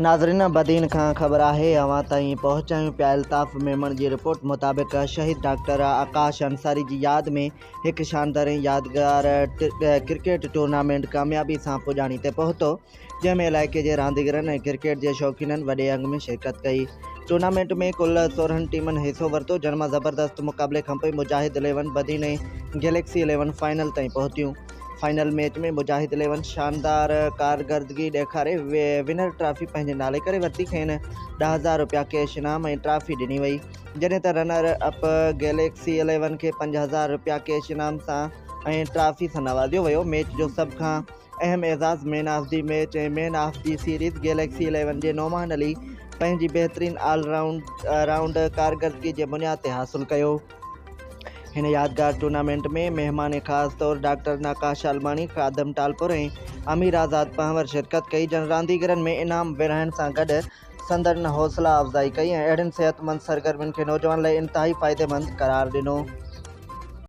ناظرين بدين کان خبر آهي اوهان تائين پهچايون پيا الطاف ميمڻ جي رپورٽ مطابق شهيد ڊاڪٽر آڪاش انصاري جي ياد ۾ هڪ شاندار ۽ يادگار ڪرڪيٽ ٽورنامينٽ ڪاميابي سان پڄاڻي تي پهتو جنهن ۾ علائقي جي رانديگرن ۽ ڪرڪيٽ جي شوقينن وڏي انگ ۾ شرڪت ڪئي ٽورنامينٽ ۾ ڪل 16 ٽيمن حصو ورتو جن مان زبردست مقابلي کانپوء Mujahid eleven Badin ۽ galaxy eleven final تائين پهتيون فائنل ميچ ۾ مجاهد اليون شاندار ڪارڪردگي ڏيکاري ونر ٽرافي پنهنجي نالي ڪري ورتي، کين 10,000 رپيا ڪيش انعام ۽ ٽرافي ڏني وئي، جڏهن ته رنر اپ گيليڪسي اليون کي 5,000 رپيا ڪيش انعام سان ۽ ٽرافي سان نوازيو ويو، ميچ جو سڀ کان اهم اعزاز man of the match ۽ man of the series galaxy eleven جي نعمان علي پنهنجي بهترين آل رائونڊ ڪارڪردگي جي بنياد تي حاصل ڪيو. هن يادگار ٽورنامينٽ ۾ مهمان خاص طور ڊاڪٽر ناڪاش عالماڻي، خادم ٽالپر ۽ امير آزاد پنهور شرڪت ڪئي، جن رانديگرن ۾ انعام ورهائڻ سان گڏ سندن حوصلا افزائي ڪئي ۽ اهڙين صحتمند سرگرمين کي نوجوانن لاء انتهائي فائديمند قرار ڏنو.